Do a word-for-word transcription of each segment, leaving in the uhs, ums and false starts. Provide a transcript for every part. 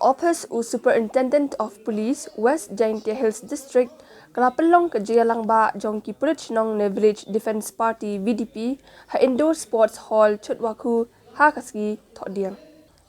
Office u Superintendent of Police West Jaintia Hills District ka la pynlong ka jingïalang ba jong ki pulit shnong ne Village Defence Party V D P ha Indoor Sports Hall Chutwakhu ha ka sngi Thohdieng.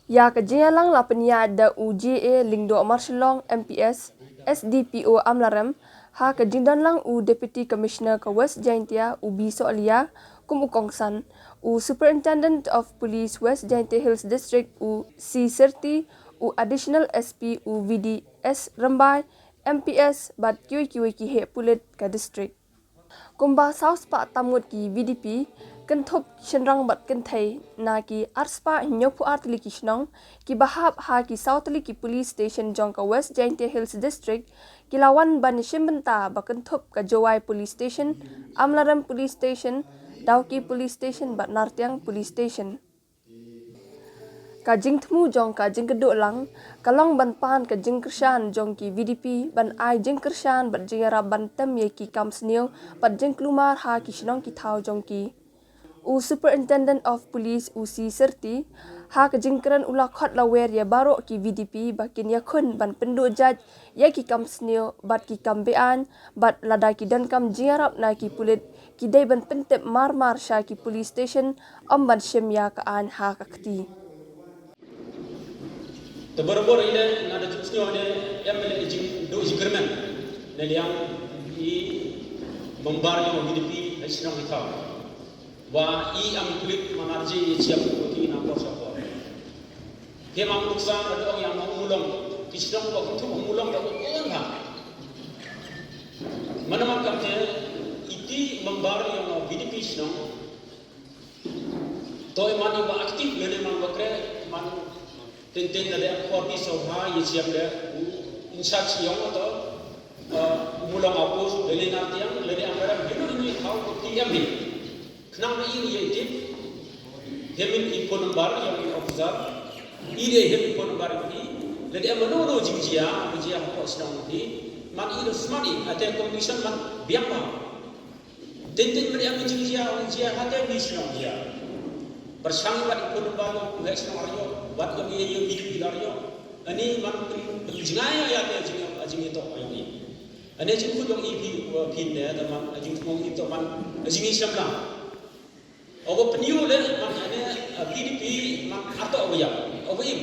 Ïa ka jingïalang la pynïaid da u J A Lyngdoh Marshallong M P S, S D P O Amlarem, ha ka jingdon lang u Deputy Commissioner ka West Jaintia u B Sohliya kum u kongsan, u Superintendent of Police West Jaintia Hills District u C Sirti, u Additional S P u V D S Rymbai, M P S bad kiwei kiwei ki heh pulit ka district. Kumba saw spah tam ngut ki V D P, kynthup shynrang bad kynthei na ki arspah hynñiewphew ar tylli ki shnong, kiba hap ha ki saw tylli ki police station jong ka West Jaintia Hills District, ki la wan ban shim bynta ba kynthup ka Jowai Police Station, Amlarem Police Station, Dawki Police Station bad Nartiang Police Station. Ka jingthmu jong ka jingkynduh lang ka long ban pan ka jingkyrshan jong ki V D P ban ai jingkyrshan bad jingïarap ban tem ïa ki kam sniew bad jingkulmar ha ki shnong ki thaw jong ki. U Superintendent of Police u C Sirti ha ka jingkren u la khot lawer ïa baroh ki V D P ba kin ïakhun ban pynduh jait ïa ki kam sniew bad ki kam beaiñ, bad lada ki donkam jingïarap na ki pulit, ki dei ban pyntip mar mar sha ki police station, ym ban shim ïa ka aiñ ha ka kti. Te barabor ine nga da jingshñiuh ne em le jingduh jingkyrmen ne liang i member yong V D P ha shnong i thaw. Wa i am klik manar je i chiap ko ki na por sa por. He mam nuksa da ong yang ma mulong ki shnong wa kutu mulong da ko ha. Mana man kam te iti member yong V D P shnong. Toi man i wa aktif lene man wa kre man tenten da de akor ki so ha ye chiam de u in charge yong to. Mulong apus lene Nartiang lene Amlarem hino ini hau ti em hi. Khnang na ini ye tip. Hemin i phone number yong i officer. I de hem i phone number yong i. Lene em no no jingjia jingjia ko shnong hi. Man i lo smart i ate condition man biang ba. Tenten mari am jing jia, jia hate mi shnong jia. Pyrshang wat i phone number lo ku he shnong arjo, wat lo ye ye mi pi arjo. Ani man pyn pynjngai ya te jing jing to ayong i. Ani jing ku dong i pi pi ne da man jing ku i to man jing i shamla. Awa pynyu le man ani V D P man ato awa ya awa im.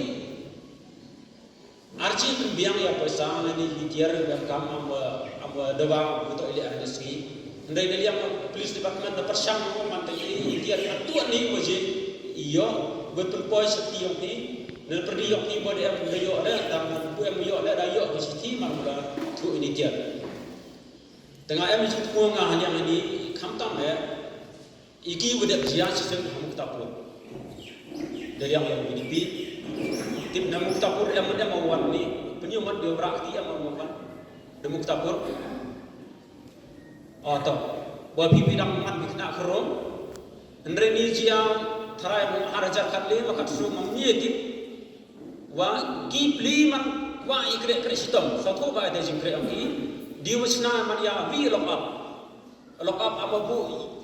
Arji pynbiang ïa poisa ngani litiar welcome am wa am wa dawa beto ile ar sngi. Ndai ne liang police department da pyrshang ko man te litiar atu ni ko je ïo wet pynpoi safety yong hi. Ne perdi yong hi bo de am de ïo de tam pu em ïo de da ïo ko safety man da tu ini tiar. Tengah em ji tu nga haliang ini kham tam eh. Iki u dep jia shisien ha Muktapur. Da yang yang V D P. Tip na Muktapur em em wan ni. Penyu mat dia brak ti em wan. Da Muktapur. Oh to. Wa pi pi dang mat bi kena kerom. Hynrei ni jia tharai mu harajar kat le makat su mam ni tip. Wa ki pli man wa i kre kre sitom. Satu ba ada jing kre ang i. Di wasna man ya wi long up. Lock up ama bu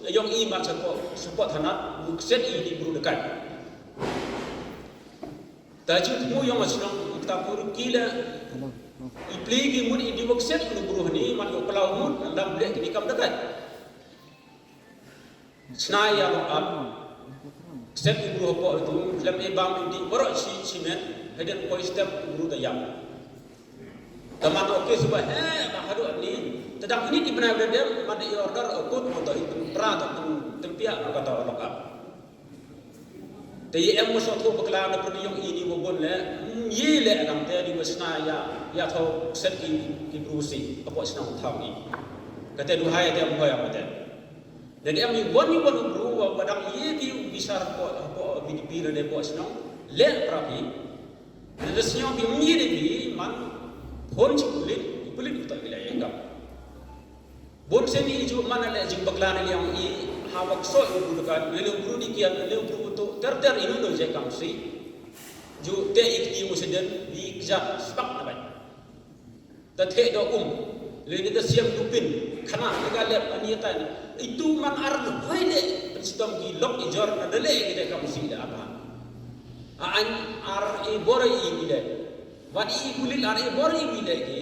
yong i mat sako support hanat bu kset i di bru dekat. Ta ju mu yong asnong ta pur kila i pli ki mut i di bu kset i bru hani man yo plau mut lam blek ni kam dekat. Snai ya lock up. Kset i bru hapo itu klem i bam di borok si simen heden koi step i bru ta yam. Taman oke suba he ba hadu ni tedang ini di bnai bredem man i order akut moto i pra to tempia kata lock up. Te ye em muso tu bakla na perdi yong ini wabon le ye le dang te di wasna ya ya tho set ki ki brusi apo sna thau ni. Kate duhai te mo ya mate. Dan em ni won ni won bru wa badang ye bi bisar ko ko V D P ne ko sna le prapi. Nda sñiaw bi mngi de bi man phone chi pulit, pulit uta gila engam. Bon seni ju man ale jing bakla ne liang i ha wak so i bru dekat, ne le bru di kian, ne le bru to ter ter inu no je kam si. Ju te ik ti mu seden bi kjat spak na bai. Ta the do um, le ni da siam du pin, khana le ga lep ani ta ni. Itu man ar du hoi le, sitom ki lok i jor na dele ki de kam si de apa. A an ar i bore i ile. Pat i pulit ar i bor i wi leh ki,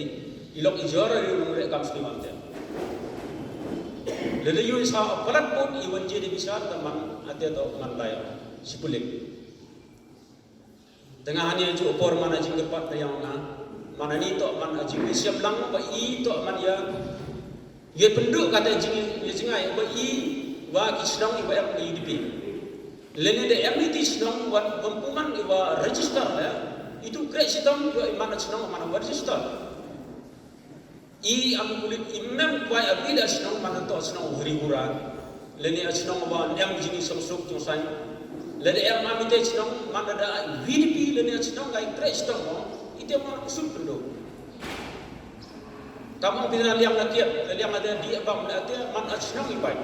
i lok i jor i rung leh kam sni man te. Lada yu i sa palat pun i wan je di bishar ta man ate to man lai si pulit. Tengah ni ju por man a jingkyrpad ta yang na. Man ani to man a jingsiam lang ba i to man ya. Ye pynduh kata jing ye jingai ba i wa ki shnong i wa em i dipi. Lene de em i ti shnong wan bempuman i wa register le. Itu kre sitong yo i man a shnong man a register. I am kulit i mem kwai a bida shnong man a to shnong hri hura. Lene a shnong wa em jing i song suk jong san. Lene em am i te shnong man a da V D P lene a shnong kai kre sitong mo. Ite mo kusum pynduh. Kam ong phi na liang na kiat, na liang na dia bam na dia man a shnong i pai.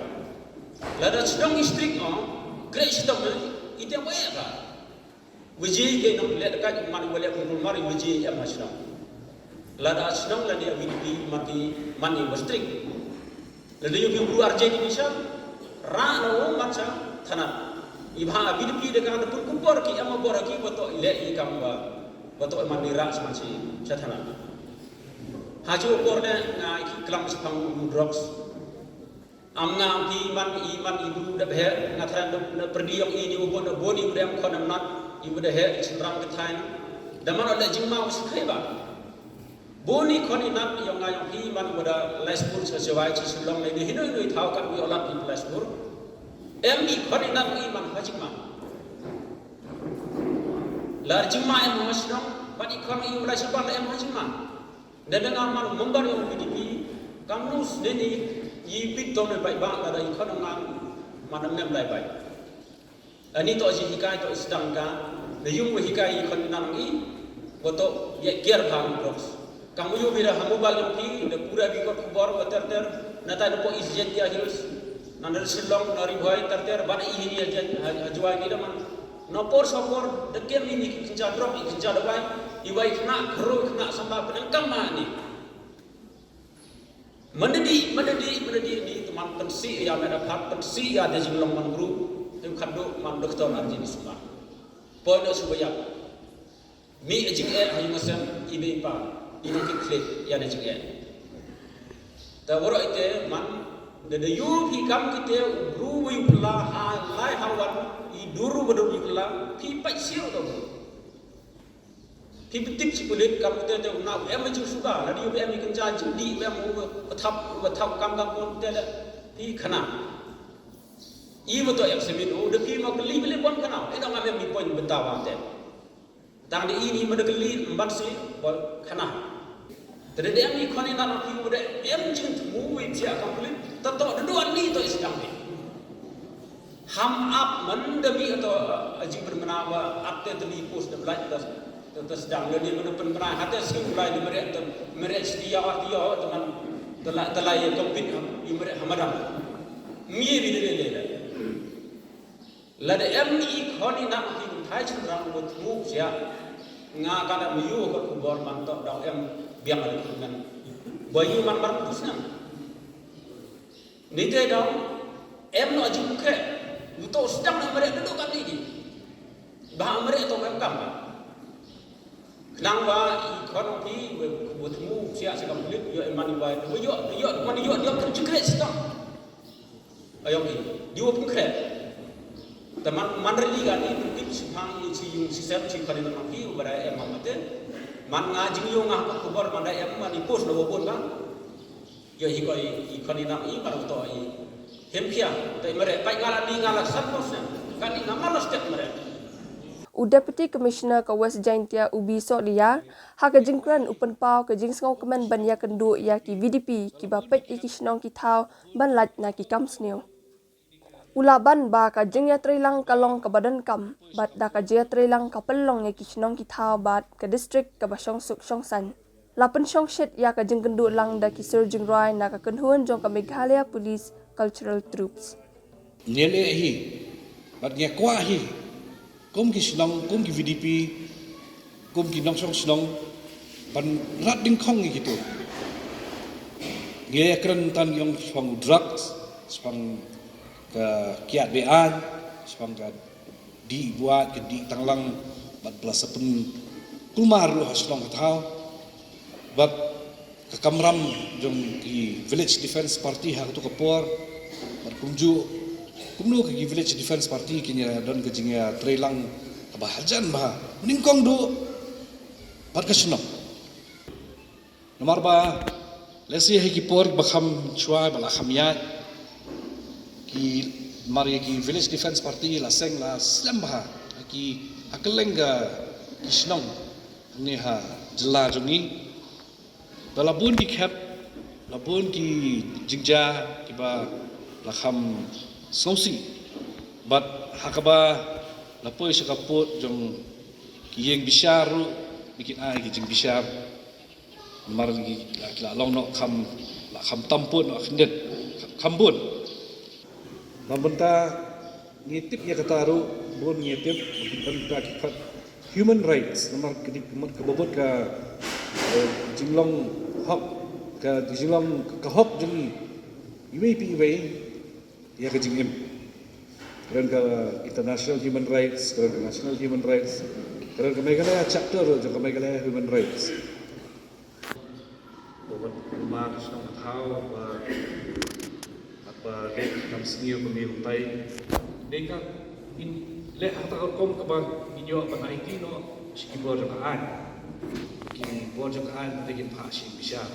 Lada shnong i strik ong, kre sitong i te mo ya ka. Waji ke nong le ka man wale pun mar waji em a shnong. Lada shnong la dia V D P mati man i wa strik. Lada yu bi bru arje di bisa ra no man sa thanat. I bha V D P de ka da pun kupor ki em a bor ki wa to le i kam ba wa to man i ra sman si sa thanat. Haju por ne nga ki klam sepang drugs. Am nga am phi man i man i bru da bhe nga tharan da perdi yong i ni u bon da bon i bru em khon am nat i bru da he i chimrang ka thain. Da man da jingma u sikhe ba. Bon i khon i nat yong nga yong phi man u da lai skur sa sewai chi sulong le ni hino hino i thau kat u yolat i lai skur. Em i khon i nat i man ha jingma. La jingma em ha shnong ban i khon i u lai skur ban em ha jingma. Nda nga man member yong V D P kam nus neni i bit tong ne bai ba lada i khon nga man nem lai bai. Ani to ji hikai to isdang ka ne yung hikai i khon nang i ko to ye kiar bang drugs. Kam yu bira ha mobile yong ki da pura bi ko khubor wa ter ter na ta po is jet ya hills. Na na Shillong na Ri Bhoi ter ter ban i hi ya jet ha juai ni da man. No por so por da kem ini ki kinja drop i kinja dawai i wai kena kru kena samba penang kam ma ni. Menedi menedi menedi ni teman pensi ya meda phat pensi ya de jinglong man gru. Tem khadu man doktor arji ni sumba. Poi no suba ya. Mi ajing e hayu masem ibe pa ino ki klik ya na jing e. Ta woro ite man da da yu hi kam kite u bru wi pla ha lai ha wan i duru ba duru wi pla pi pa siu da bru. Pi betik si pulit kam kite te u na em jing suga la di u em i kenja jing di u em u thap u thap kam kam pun te da pi khana. I wa to examine u da pi ma kli bele pon khana e dong am em i point benta wa te. Tang da ini ma da kali mbat si bol khana. Te da em i khon i na ki u da em jing thmu wi tia kam kli ta to da duan ni to is dang ni. Ham ap man da mi to a jing pynmana wa ap te te mi pus da blai ta ta sedang da ni ma da pynmana ha te si u lai ni mere te mere sti ya wa ti yo te man te la te la ye compete ham i mere hamadan. Mi ri le le le. Lada em i khon i nang ki thai chynrang ba thmu sia nga ka da myu ka khubor man to dau em biang ada khun ngan. Ba yu man mar tus nang. Ni te dau em no ju khe. Uto sedang na mere duduk kat ni. Ba mere to em kam. Khnang ba i khon ong phi ba thmu sia sia kam pulit yo em man i bai. Ba yo yo man yo yo kan jikre sedang. Ayong i diwa pun kre. Te man man rili ga ni pun kit si phang i si yung si sem si khani na mang ki u badai em mam te. Man nga jing yung nga ka khubor man dai em man i pus na wabun ba. Yo hi ko i khani na i mar to i. Hem khia te mare pai nga la ni nga la san pus na. Kani nga mar la step mare. U Deputy Commissioner ka West Jaintia u B Sohliar ha ka jingkren u pynpaw ka jingsngewkmen ban ïakynduh ïa ki V D P kiba peit ïa ki shnong ki thaw ban lait na ki kam sniew. U la ban ba ka jingïatreilang ka long kaba donkam bad da ka jingïatreilang ka pynlong ïa ki shnong ki thaw bad ka district kaba shong suk shong saiñ. La pynshong shit ïa ka jingkynduh lang da ki sur jingrwai na ka kynhun jong ka Meghalaya Police Cultural Troupes. Ngi leh hi bad ngi kwah hi kum ki shnong, kum ki V D P, kum ki nongshong shnong ban rat dingkhong ïa kitu. Ngi kren tang ïong shong drugs, shong ka kiad be-aiñ, shong ka dih buaid, ka dih tanglang bad pla sa pyn kulmar ruh ha shnong ha thaw bad ka kamram jong ki Village Defence Party ha kato ka por bad kumjuh kumno ka ki Village Defence Party kin ïa don ka jingïatreilang kaba hajan bha nyngkong duh bad ka shnong. Namar ba lehse ha ki por ba kham shuwa ba la kham ïaid ki mar ïa ki Village Defence Party la seng la slem bha ha ki ha kylleng ka ki shnong hangne ha jylla jong ngi. Ba la bun ki khep la bun ki jingjia kiba la kham sngewsih bad ha kaba la poi sha ka pud jong ki ïing bishar ruh ba kin ai ki jingbishar. Namar ki la, ki la long noh kham la kham tam pud noh khyndiat kham bun. Namar mynta ngi tip ïa kata ruh bun ngi tip bun ta ki khot human rights namar ka dik mut ka babut ka eh, jinglong hok ka jinglong ka hok jong ngi iwei pa iwei ïa ka jingim. Kren ka international human rights, kren ka national human rights, kren ka Meghalaya chapter jong ka Meghalaya human rights. Ba wat ma ka shnong ka thaw ba ba leh kam sniew ba mi hung tai. Dei ka in leh hata ka rukom kaba in ïoh ban aiti noh shi ki bor jong ka aiñ. Ki bor jong ka aiñ dei kin phah shi bishar.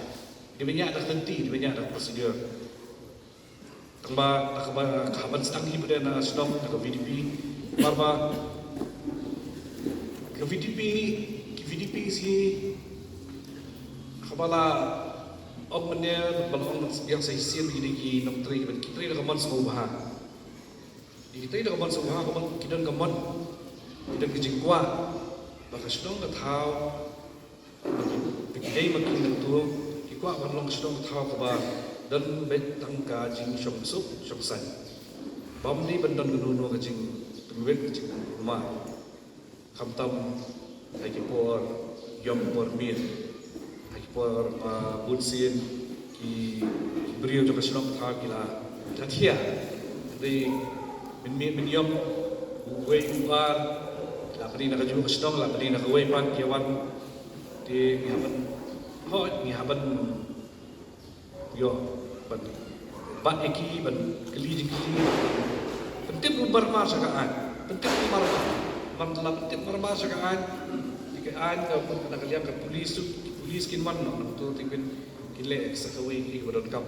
Dei ban ïa da ka lynti, dei ban ïa da ka procedure. Tang ba da kaba ka ban sdang hi ba dei na shnong da ka V D P. Mar ba ka V D P ki V D P si kaba la ong mynne ba la ong yang sa shisien ki dei ki nongtrei ki ban ki trei da ka mon sngewbha. Ki trei da ka mon sngewbha ka mon ki don ka mon ki don ka jingkwah ba ka shnong ka thaw. Ba ki dei ma ki nangtu ki kwah ban long shnong thaw kaba don beit tang ka jingshong suk shong saiñ. Bym dei ban don kano kano ka jingpynwit ka jingpynkulmar. Khamtam ha ki por ïom por miet ha ki por ba bun sien ki briew jong ka shnong thaw ki la ki la thiah. Dei mynmiet mynïom uwei u ar la pynïeng na ka juh ka shnong la pynïeng na kawei pat ki wan. Te ngi hap ban hooid ngi hap ban ïoh ban bat ïa ki ban kylli jingkylli. Pyntip marmar sha ka aiñ pyntip marmar. Man la pyntip marmar sha ka aiñ. Ïa ka aiñ ka pun na ka liang ka pulis tu ki pulis kin wan noh nangtu te kin kin leh sa kawei ki ba donkam.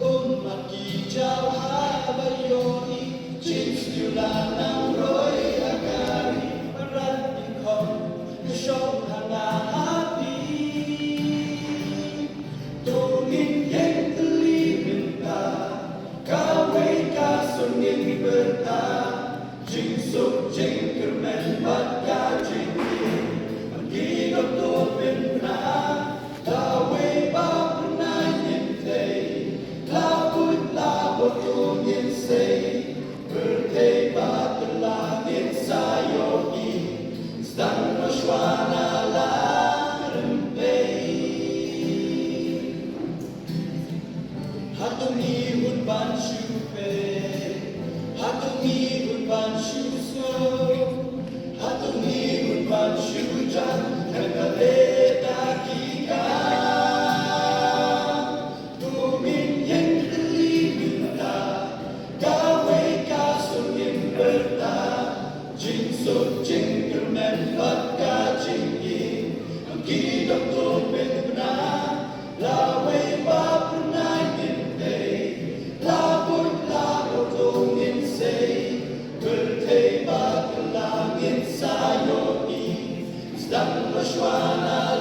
Ummat ki jaw haba ïohi, jingstad la nang roi ha ka ri, ban rat nyngkong, ka shong ha nga ha phi. To ngin ïeng tylli mynta, kawei ka sur ngin pyrta, jingsuk jingkyrmen bad ka jingïeit, ban ki doktun pynbna. Lawei ba pynai ngin tei, la buit la bor ngin sei, pyrthei ba tylla ngin sa ïohi, sdang ba shwa na la rympei. Hato ngi hun ban shu peit, hato ngi hun ban shu sngew, hato ngi hun ban shu jan, kan ka leh da ki ka. To ngin ïeng tylli mynta, kawei ka sur ngin pyrta, jingsuk jingkyrmen bad ka jingïeit, ki doktun pynbna. Lawei ba pynai ngin tei, la buit la bor ngin sei, pyrthei ba tylla ngin sa ïohi, sdang ba shwa na